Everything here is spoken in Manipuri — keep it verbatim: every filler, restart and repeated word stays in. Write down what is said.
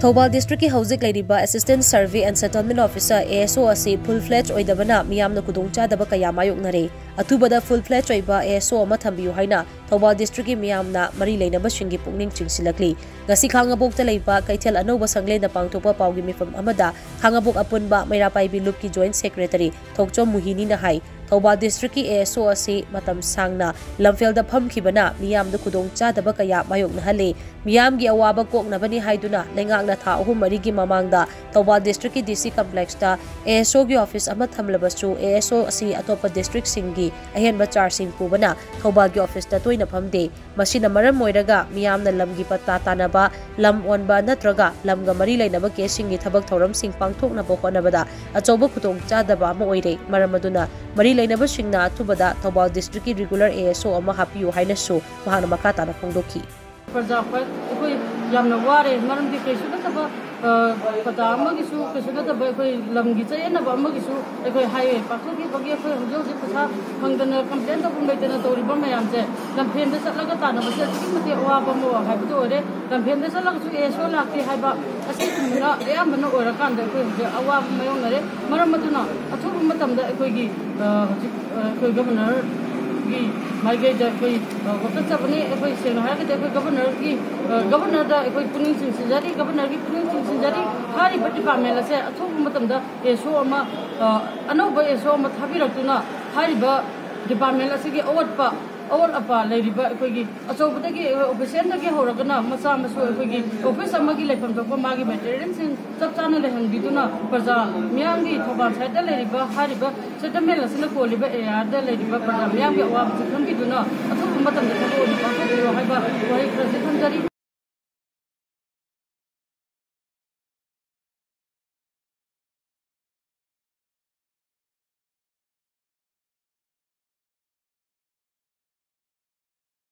ꯊꯧꯕꯥꯜ ꯗꯤꯁꯇ꯭ꯔꯤꯛꯀꯤ ꯍꯧꯖꯤꯛ ꯂꯩꯔꯤꯕ Assistant Survey and Settlement Officer, A S O, ꯑꯁꯤ full fledged ꯑꯣꯏꯗꯕꯅ ꯃꯤꯌꯥꯝꯅ ꯈꯨꯗꯣꯡꯆꯥꯗꯕ ꯀꯌꯥ ꯃꯥꯌꯣꯛꯅꯔꯦ꯫ ꯑꯊꯨꯕꯗ full fledged ꯑꯣꯏꯕ A S O ꯑꯃ ꯊꯝꯕꯤꯌꯨ ꯍꯥꯏꯅ ꯊꯧꯕꯥꯜ ꯗꯤꯁꯇ꯭ꯔꯤꯛꯀꯤ ꯃꯤꯌꯥꯝꯅ ꯃꯔꯤ ꯂꯩꯅꯕꯁꯤꯡꯒꯤ ꯄꯨꯛꯅꯤꯡ ꯆꯤꯡꯁꯤꯜꯂꯛꯂꯤ꯫ ꯉꯁꯤ ꯈꯥꯉꯕꯣꯛꯇ ꯂꯩꯕ ꯀꯩꯊꯦꯜ ꯑꯅꯧꯕ ꯁꯪꯂꯦꯟꯗ ꯄꯥꯡꯊꯣꯛꯄ ꯄꯥꯎꯒꯤ ꯃꯤꯐꯝ ꯑꯃꯗ ꯈꯥꯉꯕꯣꯛ ꯑꯄꯨꯟꯕ ꯃꯩꯔꯥ ꯄꯥꯏꯕꯤ ꯂꯨꯞꯀꯤ Joint Secretary ꯊꯣꯛꯆꯣꯝ ꯃꯨꯍꯤꯅꯤꯅ ꯍꯥꯏ, ꯊꯧꯕꯥꯜ ꯗꯤꯁꯇ꯭ꯔꯤꯛꯀꯤ A S O ꯑꯁꯤ ꯃꯇꯝ ꯁꯥꯡꯅ ꯂꯝꯐꯦꯜꯗ ꯐꯝꯈꯤꯕꯅ ꯃꯤꯌꯥꯝꯗ ꯈꯨꯗꯣꯡꯆꯥꯗꯕ ꯀꯌꯥ ꯃꯥꯌꯣꯛꯅꯍꯜꯂꯤ꯫ ꯃꯤꯌꯥꯝꯒꯤ ꯑꯋꯥꯕ ꯀꯣꯛꯅꯕꯅꯤ ꯍꯥꯏꯗꯨꯅ ꯂꯩꯉꯥꯛꯅ ꯊꯥ ꯑꯍꯨꯝ ꯃꯔꯤꯒꯤ ꯃꯃꯥꯡꯗ ꯊꯧꯕꯥꯜ ꯗꯤꯁꯇ꯭ꯔꯤꯛꯀꯤ D C complexꯇ A S Oꯒꯤ office ꯑꯃ ꯊꯝꯂꯕꯁꯨ, A S O ꯑꯁꯤ ꯑꯇꯣꯞꯄ ꯗꯤꯁꯇ꯭ꯔꯤꯛꯁꯤꯡꯒꯤ ꯑꯍꯦꯟꯕ chargeꯁꯤꯡ ꯄꯨꯕꯅ ꯊꯧꯕꯥꯜꯒꯤ officeꯇ ꯇꯣꯏꯅ ꯐꯝꯗꯦ꯫ ꯃꯁꯤꯅ ꯃꯔꯝ ꯑꯣꯏꯔꯒ ꯃꯤꯌꯥꯝꯅ ꯂꯝꯒꯤ ꯄꯠꯇꯥ ꯇꯥꯟꯅꯕ, ꯂꯝ ꯑꯣꯟꯕ ꯅꯠꯇ꯭ꯔꯒ ꯂꯝꯒ ꯃꯔꯤ ꯂꯩꯅꯕ caseꯁꯤꯡꯒꯤ ꯊꯕꯛ ꯊꯧꯔꯝꯁꯤꯡ ꯄꯥꯡꯊꯣꯛꯅꯕ ꯍꯣꯠꯅꯕꯗ ꯑꯆꯧꯕ ꯈꯨꯗꯣꯡꯆꯥꯗꯕ ꯑꯃ ꯑꯣꯏꯔꯦ꯫ ꯃꯔꯝ ꯑꯗꯨꯅ ꯃꯔꯤ ꯂꯩꯅꯕꯁꯤꯡꯅ ꯑꯊꯨꯕꯗ ꯊꯧꯕꯥꯜ ꯗꯤꯁꯇ꯭ꯔꯤꯛꯀꯤ regular A S O ꯑꯃ ꯍꯥꯞꯄꯤꯌꯨ ꯍꯥꯏꯅꯁꯨ ꯃꯍꯥꯛꯅ ꯃꯈꯥ ꯇꯥꯅ ꯐꯣꯡꯗꯣꯛꯈꯤ꯫ ꯄ꯭ꯔꯖꯥ ꯑꯩꯈꯣꯏ ꯌꯥꯝꯅ ꯋꯥꯔꯦ꯫ ꯃꯔꯝꯗꯤ ꯀꯩꯁꯨ ꯅꯠꯇꯕ, ꯑ, ꯄ꯭ꯔꯖꯥ ꯑꯃꯒꯤꯁꯨ, ꯀꯩꯁꯨ ꯅꯠꯇꯕ ꯑꯩꯈꯣꯏ ꯂꯝꯒꯤ ꯆꯌꯦꯠꯅꯕ ꯑꯃꯒꯤꯁꯨ ꯑꯩꯈꯣꯏ highway ꯄꯥꯡꯊꯣꯛꯈꯤꯕꯒꯤ ꯑꯩꯈꯣꯏ ꯍꯧꯖꯤꯛ ꯍꯧꯖꯤꯛ ꯄꯩꯁꯥ ꯐꯪꯗꯅ complain ꯇꯧꯐꯝ ꯂꯩꯇꯅ ꯇꯧꯔꯤꯕ ꯃꯌꯥꯝꯁꯦ ꯂꯝꯐꯦꯟꯗ ꯆꯠꯂꯒ ꯇꯥꯟꯅꯕꯁꯦ ꯑꯗꯨꯛꯀꯤ ꯃꯇꯤꯛ ꯑꯋꯥꯕ ꯑꯃ ꯍꯥꯏꯕꯗꯨ ꯑꯣꯏꯔꯦ꯫ ꯂꯝꯐꯦꯟꯗ ꯆꯠꯂꯒꯁꯨ A S O ꯂꯥꯛꯇꯦ ꯍꯥꯏꯕ ꯑꯁꯤꯒꯨꯝꯕꯅ ꯑꯌꯥꯝꯕꯅ ꯑꯣꯏꯔꯀꯥꯟꯗ ꯑꯩꯈꯣꯏ ꯍꯧꯖꯤꯛ ꯑꯋꯥꯕ ꯃꯥꯌꯣꯛꯅꯔꯦ꯫ ꯃꯔꯝ ꯑꯗꯨꯅ ꯑꯊꯨꯕ ꯃꯇꯝꯗ ꯑꯩꯈꯣꯏꯒꯤ, ꯑ, ꯍꯧꯖꯤꯛ, ꯑ, ꯑꯩꯈꯣꯏ governorꯒꯤ ꯃꯥꯏꯀꯩꯗ ꯑꯩꯈꯣꯏ, ꯑ, ꯋꯥꯀꯠꯆꯕꯅꯤ꯫ ꯑꯩꯈꯣꯏ ꯁꯦꯡꯅ ꯍꯥꯏꯔꯒꯗꯤ ꯑꯩꯈꯣꯏ governorꯒꯤ, ꯑ, governorꯗ ꯑꯩꯈꯣꯏ ꯄꯨꯛꯅꯤꯡ ꯆꯤꯡꯁꯤꯟꯖꯔꯤ꯫ Governorꯒꯤ ꯄꯨꯛꯅꯤꯡ ꯆꯤꯡꯁꯤꯟꯖꯔꯤ꯫ ꯍꯥꯏꯔꯤꯕ department ꯑꯁꯦ ꯑꯊꯨꯕ ꯃꯇꯝꯗ A S O ꯑꯃ, ꯑ, ꯑꯅꯧꯕ A S O ꯑꯃ ꯊꯥꯕꯤꯔꯛꯇꯨꯅ ꯍꯥꯏꯔꯤꯕ department ꯑꯁꯤꯒꯤ ꯑꯋꯥꯠꯄ, ꯑꯋꯥꯠ ꯑꯄꯥ ꯂꯩꯔꯤꯕ ꯑꯩꯈꯣꯏꯒꯤ ꯑꯆꯧꯕꯗꯒꯤ, officialꯗꯒꯤ ꯍꯧꯔꯒꯅ ꯃꯆꯥ ꯃꯁꯨ ꯑꯩꯈꯣꯏꯒꯤ office ꯑꯃꯒꯤ ꯂꯩꯐꯝ ꯊꯣꯛꯄ ꯃꯥꯒꯤ materialꯁꯤꯡ ꯆꯞ ꯆꯥꯅ ꯂꯩꯍꯟꯕꯤꯗꯨꯅ ꯄ꯭ꯔꯖꯥ ꯃꯤꯌꯥꯝꯒꯤ ꯊꯧꯕꯥꯜ sideꯇ ꯂꯩꯔꯤꯕ ꯍꯥꯏꯔꯤꯕ settlement ꯑꯁꯤꯅ ꯀꯣꯜꯂꯤꯕ areaꯗ ꯂꯩꯔꯤꯕ ꯄ꯭ꯔꯖꯥ ꯃꯤꯌꯥꯝꯒꯤ ꯑꯋꯥꯕꯁꯤ ꯈꯪꯕꯤꯗꯨꯅ ꯑꯊꯨꯕ ꯃꯇꯝꯗ ꯊꯕꯛ ꯑꯣꯏꯅ ꯄꯥꯡꯊꯣꯛꯄꯤꯌꯨ ꯍꯥꯏꯕ ꯋꯥꯍꯩ ꯈꯔꯁꯤ ꯊꯝꯖꯔꯤ꯫